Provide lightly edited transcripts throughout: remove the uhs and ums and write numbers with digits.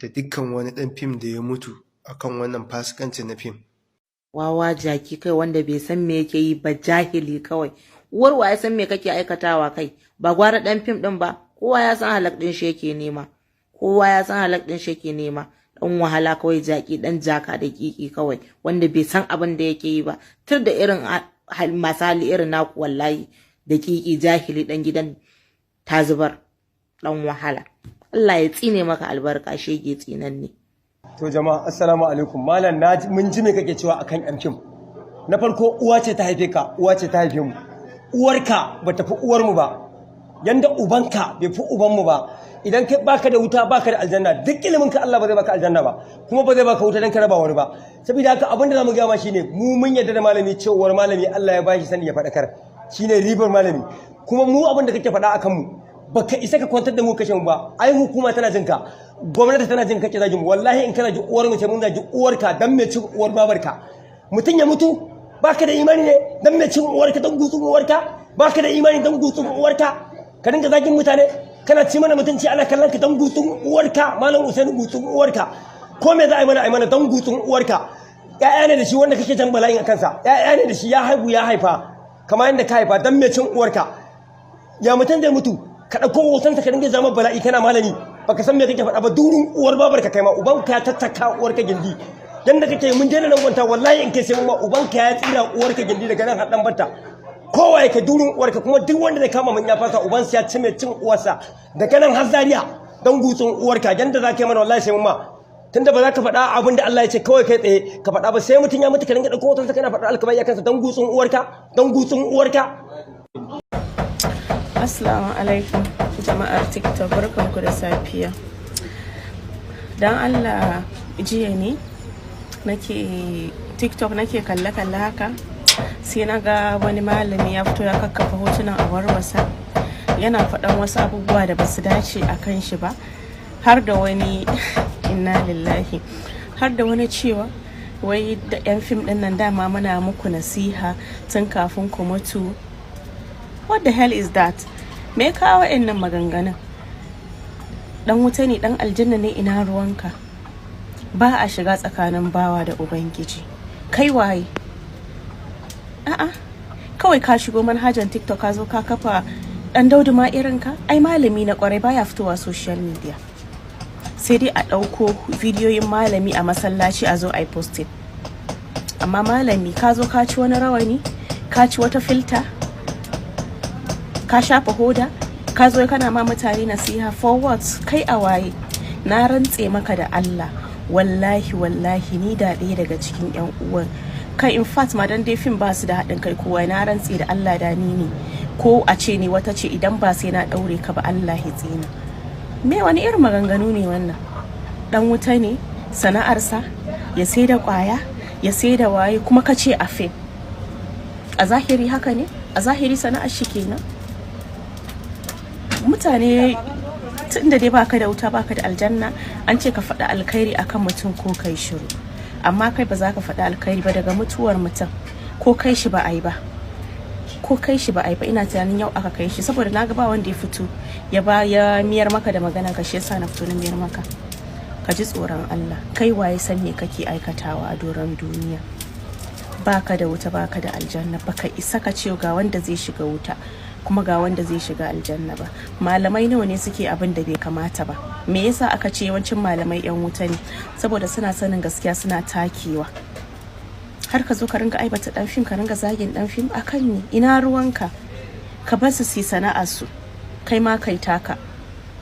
Da dukkan wani ɗan fim da ya mutu akan wannan fasikanci na fim. Wawa, jaki kai, wanda bai san me yake yi ba, jahili kawai. Uwar wa ya san me kake aikatawa kai? Ba gwara dan fim din ba, kowa ya san halak din shi yake nema. Kowa ya san halak din shi yake nema. Dan wahala kawai, jaki, dan jaka da kiki kawai, wanda bai san abin da yake yi ba. Tur da irin masu hali irin naku wallahi, da kiki, jahili, dan gidan tazubar, dan wahala. Allah ya tsine maka albarka, shege tsinanne. To jama'a, assalamu alaikum. Malam, na mun ji me kake cewa akan yan fim. Na farko, uwa ce ta haife ka, uwa ce ta haife mu. Uwarka ba ta fi uwar mu ba. Yanda ubanka bai fi uban mu ba. Idan kai baka da wuta, baka da aljanna, duk ilimin ka Allah ba zai baka aljanna ba, kuma ba zai baka wuta dan ka raba wani ba. Saboda haka abin da zamu ga ma shine, mu mun yarda da malami, cewar malami Allah ya bashi sani ya faɗakar. Shine ribar malami. Kuma mu abin da kake faɗa akan mu, baka isa ka kwantar da mu kashe mu ba. Ai hukuma tana jinka, gwamnati tana jin kake zagin mu. Wallahi in kana ji uwar mu ce mun zagi uwarka, dan me cin uwar babarka. Mutum ya mutu, baka da imani ne? Dan me cin uwarka, dan gutsun uwarka. Baka da imani, dan gutsun uwarka. Ka dinga zagin mutane, kana ci mana mutunci, ana kallon ka, dan gutsun uwarka. Malam Usaini, gutsun uwarka. Ko me za a yi mana, a yi mana, dan gutsun uwarka. Ƴaƴa ne da shi wanda kake jan bala'in a kansa. Ƴaƴa ne da shi, ya haihu, ya haifa kamar yadda ka haifa. Dan me cin uwarka. Ya mutum zai mutu, ka ɗauko hotonsa ka dinga zama bala'i, kana malami, baka san me kake faɗa ba. Durun uwar babarka, kai ma ubanka ya tattaka uwarka gindi. Yanda kake mun daina nan gwanta, wallahi in kai sai mun ma ubanka ya tsira uwarka gindi daga nan har dan batta. Kowa ya kai durun uwarka. Kuma duk wanda zai kama mun ya fasa, ubansa ya ci mai cin uwarsa daga nan har Zaria, dan gutsun uwarka. Yanda za ka yi mana, wallahi sai mun ma. Tunda ba za ka faɗa abin da Allah ya ce kawai kai tsaye ka faɗa ba, sai mutum ya mutu ka dinga ɗauko hotonsa kana faɗa alkabai ya kansa, dan gutsun uwarka, dan gutsun uwarka. Assalamu alaikum jama'ar TikTok, barkanku da safiya. Don Allah, jiya ne nake TikTok, nake kalle-kalle haka, sai na ga wani malami ya fito ya kakkafa hotunan a warwasa, yana faɗan wasu abubuwa da basu dace a kan shi ba, har da wani inna lillahi, har da wani cewa wai da 'yan fim ɗin nan, dama muna muku nasiha tun kafin ku mutu. What the hell is that? Me ya kawo wa'annan maganganun? Dan wuta ne, dan aljanna ne, ina ruwanka? Ba a shiga tsakanin bawa da ubangiji. Kai waye? A'a, kawai ka shigo manhajan TikTok, ka zo ka kafa dan daudu ma irinka. Ai malami na kwarai baya fitowa social media, sai dai a ɗauko bidiyoyin malami a masallaci a zo a yi posting. Amma malami ka zo ka ci wani rawani, ka ci wata filter, ka shafa hoda, ka zo kana ma mutane nasiha, for what? Kai a waye? Na rantse maka da Allah, wallahi wallahi, ni da ɗaya daga cikin yan uwan kai, in fact ma dan dai fim ba su da haɗin kai kowa, na rantse da Allah da ni ne, ko a ce ni wata ce, idan ba sai na ɗaure ka ba, Allah ya tsina. Me wani irin maganganu ne wannan? Dan wuta ne, sana'arsa ya sai da kwaya, ya sai da waye, kuma ka ce a fim. A zahiri haka ne? A zahiri sana'ar shi kenan. Mutane, tun da dai baka da wuta, baka da aljanna, an ce ka faɗi alkhairi akan mutum ko kai shiru. Amma kai ba za ka faɗi alkhairi ba daga mutuwar mutum, ko kai shi ba a yi ba, ko kai shi ba a yi ba. Ina tunanin yau aka kai shi, saboda na ga ba wanda ya fito ya ba ya miyar maka da magana ka. Shi yasa na fito na miyar maka. Ka ji tsoron Allah. Kai waye san me kake aikatawa a doron duniya? Baka da wuta, baka da aljanna. Baka isa ka ce ga wanda zai shiga wuta kuma ga wanda zai shiga aljanna ba. Malamai nawa ne suke abin da bai kamata ba? Me yasa aka ce yawancin malamai yan wuta ne? Saboda suna sanin gaskiya, suna takewa. Har ka zo ka ringa aibata dan fim, ka ringa zagin dan fim, akan ne ina ruwanka? Ka bar su su sana'ar su, kai ma kai taka.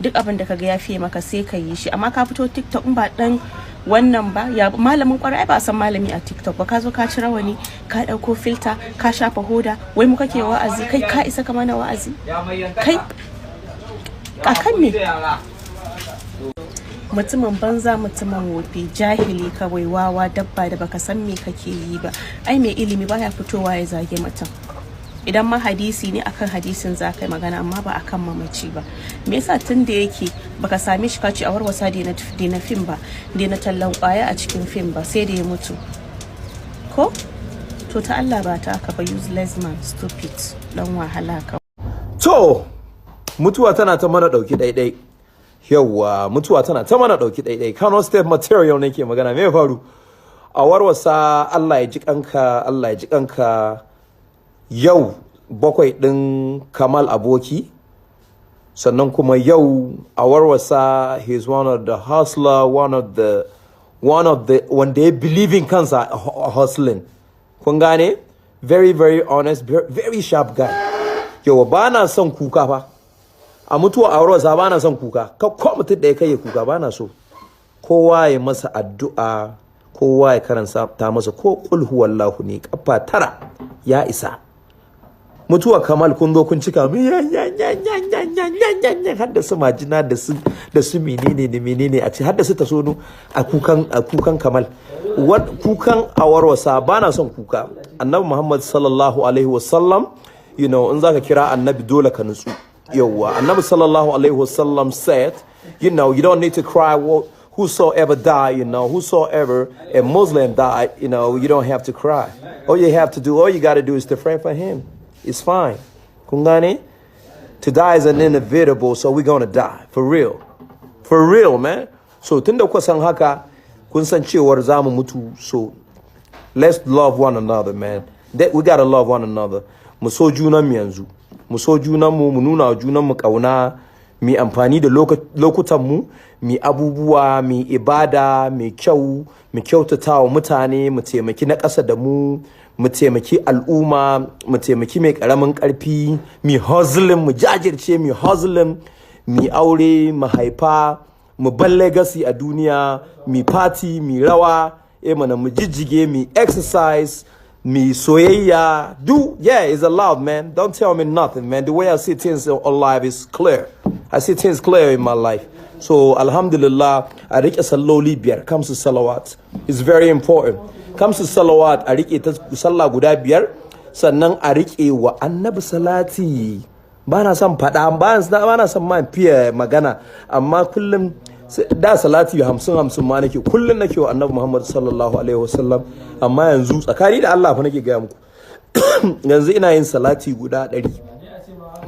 Duk abin da kaga ya fiye maka, sai ka yi shi. Amma ka fito TikTok, in ba dan wannan ba, ya malamin kwarai ba san malami a TikTok ba. Ka zo ka ci rawani, ka dauko filter, ka shafa hoda, wai mu kake wa'azi? Kai ka isa ka mana wa'azi? Kai akan me? Mutumin banza, mutumin wofi, jahili kawai, wawa, dabba da baka san me kake yi ba. Ai mai ilimi baya fitowa ya zage mutum. Idan ma hadisi ne, akan hadisin za ka yi magana, amma ba akan mamaci ba. Me yasa tun da yake baka same shi kaci a warwasa daina fim ba, daina tallan kwaya a cikin fim ba, sai da ya mutu? Ko to ta Allah ba ta aka ba. Useless man, stupid, dan wahala ka. To, mutuwa tana ta mana ɗauki ɗaiɗai. Yauwa, mutuwa tana ta mana ɗauki ɗaiɗai. Kano State material ne ke magana. Me ya faru? A warwasa, Allah ya ji kanka, Allah ya ji kanka. Yau 7 ɗin Kamal Aboki. Sannan kuma yau a warwasa, he's one of the hustler, one of the wanda ya believe in kansa a hustling. Kun gane? Very, very honest, very sharp guy. Yau ba na son kuka fa. A mutuwa a warwasa ba na son kuka. Ko mutum ɗaya kai ya kuka, ba na so. Kowa ya masa addu'a, kowa ya karanta ta masa ko qul huwallahu ne kafa 9 ya isa. Mutuwa Kamal, kun zo kun cika mu ya ya ya ya ya ya ya ya ya, har da su majina da su menene da menene a ce, har da su tasono a kukan Kamal. Kukan a warwasa ba na son kuka. Annabi Muhammad sallallahu alaihi wasallam, in zaka kira annabi dole ka nutsu. Yawwa, Annabi sallallahu alaihi wasallam said, you don't need to cry. Whosoever die, whosoever a Muslim die, you don't have to cry. All you have to do, all you got to do is to pray for him. It's fine. Kun gane? To die is an inevitable, so we're gonna die. For real. For real, man. So tunda kuka san haka, kun san cewar za mu mutu, so let's love one another, man. That we gotta love one another. Mu so junan mu yanzu. Mu so junan mu, mu nuna wa junan mu kauna, mu amfani da lokutan mu, mu abubuwa, mu ibada mai kyau, mu kyautata wa mutane, mu taimaki na ƙasa da mu, mu taimaki al'umma, mu taimaki mai ƙaramin ƙarfi, mu hustling, mu jajirce, mu hustling, mu aure, mu haifa, mu bar legacy a duniya, mu party, mu rawa, mana mu jijjige, mu exercise, mu soyayya. Do, yeah, it's allowed, man. Don't tell me nothing, man. The way I see things alive is clear. I see things clear in my life. So alhamdulillah, a rike salloli 5, kamsu salawat. It's very important. Kamsu salawat, a rike ta sallah guda 5, sannan a rike wa Annabi salati. Ba na son faɗa, ba na son ma fiye magana, amma kullum da salati 50 50 ma nake, kullum nake wa Annabi Muhammad sallallahu alaihi wasallam. Amma yanzu, tsakani da Allah fa nake gaya muku, yanzu ina yin salati guda 100.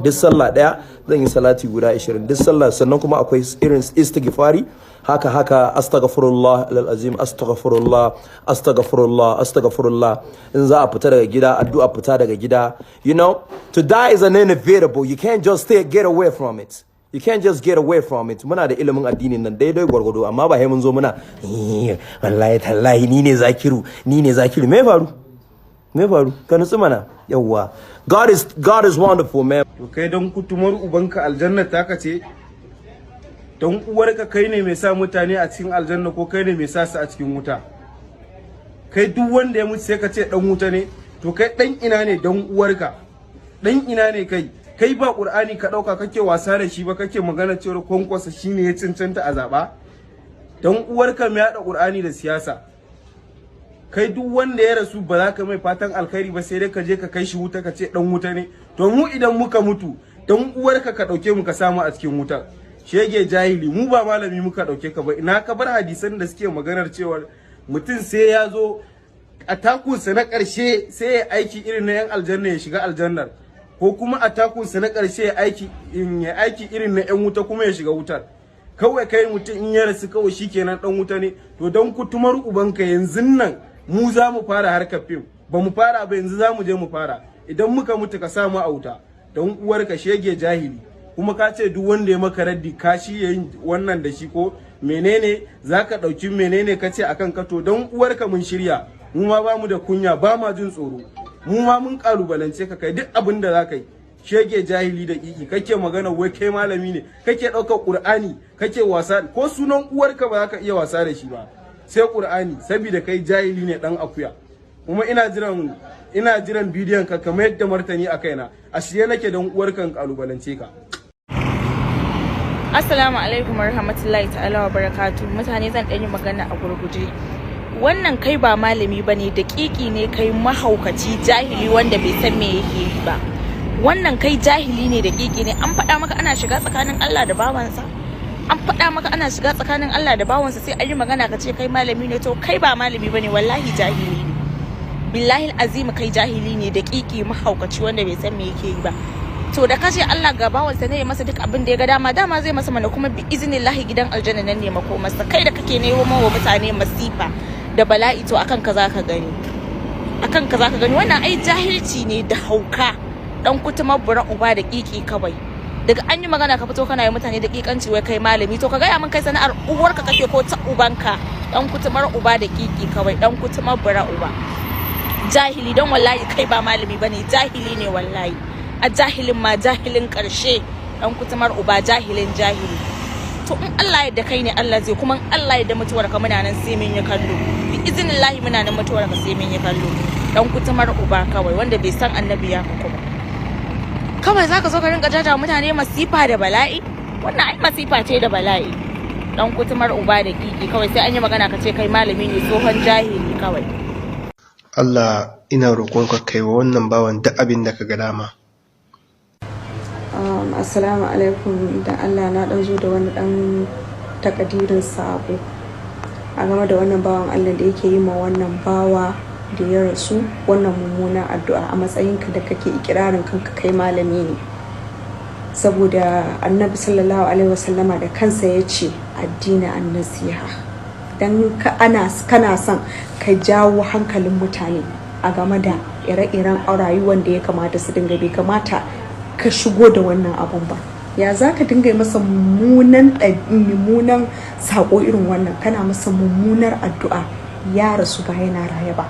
Duk sallah ɗaya zan yi salati guda 20, duk sallah. Sannan kuma akwai irin istighfari haka haka, astaghfirullah alazim, astaghfirullah, astaghfirullah, astaghfirullah. In za a fita daga gida, addu'a fita daga gida. To die is an inevitable. You can't just stay, get away from it. You can't just get away from it. Muna da ilimin addinin nan daidai gwargwado, amma ba sai mun zo muna wallahi tallahi ni ne Zakiru, ni ne Zakiru. Me faru? Me faru? Ka nutsu mana. Yawwa, God is wonderful, man. To kai, don kutumar ubanka, aljanna taka ce? Don uwarka, kai ne mai sa mutane a cikin aljanna ko kai ne mai sa su a cikin wuta? Kai, duk wanda ya mutu sai ka ce dan wuta ne. To kai dan ina ne? Don uwarka, dan ina ne kai? Kai ba Qur'ani ka dauka kake wasa da shi ba, kake magana cewa Kwankwasa shine ya cancanta a zaba? Don uwarka, mai hada Qur'ani da siyasa? Kai, duk wanda ya rasu ba za ka mai fatan alkhairi ba, sai dai ka je ka kai shi wuta, ka ce dan wuta ne. To mu idan muka mutu, don uwarka ka dauke mu ka samu a cikin wuta. Shege jahili, mu ba malami muka dauke ka ba. Ina ka bar hadisan da suke maganar cewa mutum sai ya zo a takunsa na ƙarshe sai ya aiki irin na 'yan aljanna ya shiga aljannar, ko kuma a takunsa na ƙarshe ya aiki irin na 'yan wuta kuma ya shiga wutar? Kawai kai, mutum in ya rasu kawai shikenan dan wuta ne. To don kutumar ubanka, yanzu nan mu za mu fara harkar fim. Ba mu fara ba, yanzu za mu je mu fara. Idan muka mutu ka samu a wuta, don uwarka, shege jahili. Kuma ka ce duk wanda ya maka raddi ka shi yayin wannan da shi ko menene, zaka dauki menene ka ce akan ka? To don uwarka, mun shirya. Mu ma ba mu da kunya, ba ma jin tsoro. Mu ma mun kalubalance ka, kai duk abin da za ka yi. Shege jahili da kiki, kake magana wai kai malami ne, kake ɗaukar Qur'ani kake wasa. Ko sunan uwarka ba za ka iya wasa da shi ba, sai Qur'ani, saboda kai jahili ne, dan akuya. Kuma ina jiran bidiyon ka kamar yadda martani a kaina. A shirye nake, don uwarka in kalubalance ka. Assalamu alaikum warahmatullahi ta'ala wa barakatu. Mutane, zan ɗan yi magana a gurguje. Wannan, kai ba malami ba ne, daƙiƙi ne kai, mahaukaci jahili wanda bai san me yake yi ba. Wannan, kai jahili ne, daƙiƙi ne. An faɗa maka ana shiga tsakanin Allah da bawansa? An faɗa maka ana shiga tsakanin Allah da bawansa? Sai an yi magana ka ce kai malami ne. To kai ba malami ba ne, wallahi jahili ne. Billahi azimi, kai jahili ne, daƙiƙi, mahaukaci wanda bai san me yake yi ba. To To da kace Allah ga bawansa ne ya masa duk abin da ya ga dama, dama zai masa mana, kuma bi iznillahi gidan aljanna nan ne masa. Kai da kake nemo wa mutane masifa da bala'i, to akan ka zaka gani, akan ka zaka gani. Wannan ai jahilci ne da hauka. Dan kutuma bura uba da kiki kawai. Daga an yi magana ka fito kana yi mutane da kikanci, wai kai malami. To ka gaya min, kai sana'ar uwarka kake ko ta ubanka? Dan kutumar uba da kiki kawai, dan kutumar bura uba, jahili. Don wallahi kai ba malami bane, jahili ne wallahi, a jahilin ma jahilin karshe, dan kutumar uba, jahilin jahili. To in Allah ya da kai ne Allah zai, kuma in Allah ya da mutuwar ka muna nan sai mun yi kallo, bi iznillahi muna nan, mutuwar ka sai mun yi kallo. Dan kutumar uba kawai, wanda bai san annabi ya ka kuma kawai zaka zo ka rinka jaja mutane masifa da bala'i. Wannan ai masifa ce da bala'i. Dan kutumar uba da kiki kawai, sai an yi magana ka ce kai malami ne, tsohon jahili kawai. Allah, ina roƙonka kai wa wannan bawan duk abin da ka ga dama. Assalamu alaikum. Da Allah na dan zo da wani dan takadirin sabo a game da wannan bawan Allah da yake yi ma wannan bawa da ya rasu wannan mummunan addu'a, a matsayinka da kake ikirarin kanka kai malami ne. Saboda Annabi sallallahu alaihi wasallama da kansa ya ce addini an nasiha. Dan ka ana kana son ka jawo hankalin mutane a game da ire-iren rayuwar da ya kamata su dinga, bai kamata ka shigo da wannan abun ba. Ya za ka dinga yi masa mummunan sako irin wannan, kana masa mummunar addu'a? Ya rasu, ba yana raye ba.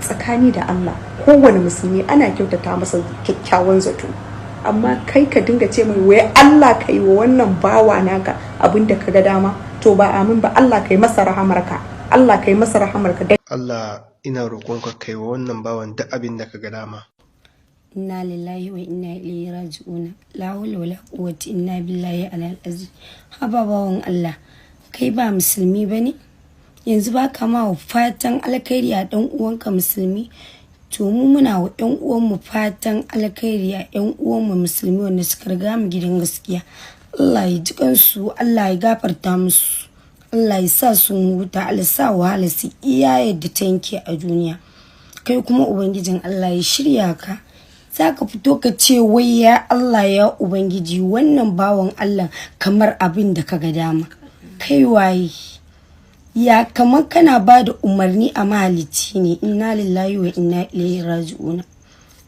Tsakani da Allah, kowane musulmi ana kyautata masa kyakkyawan zato, amma kai ka dinga ce mai wai Allah ka yi wa wannan bawa naka abin da ka ga dama. To ba amin ba, Allah ka yi masa rahamarka, Allah ka yi masa rahamarka. Allah, ina roƙonka kai wa wannan bawan duk abin da ka ga dama. Inna lillahi wa inna ilaihi raji'una. La hawla wala quwwata illa billahi al aziz. Haba bawan Allah, kai ba musulmi bane? Yanzu ba ka ma wa fatan alkhairi a dan uwanka musulmi? To mu muna wa yan uwanmu fatan alkhairi a yan uwanmu musulmi wanda suka riga mu gidan gaskiya. Allah ya ji kansu, Allah ya gafarta musu, Allah ya sa sun huta, Allah sa wahala su iya yadda ta yanke a duniya. Kai kuma Ubangijin Allah ya shirya ka. Za ka fito ka ce wai ya Allah, ya Ubangiji, wannan bawan Allah kamar abin da ka ga dama. Kai waye? Ya kamar kana ba da umarni a mahalicci ne. Inna lillahi wa inna ilaihi raji'una.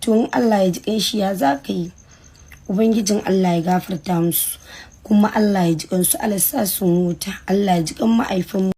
To in Allah ya ji kanshi, ya za ka yi? Ubangijin Allah ya gafarta musu, kuma Allah ya ji kansu, Allah sa sun huta, Allah ya ji kan ma'aifanmu.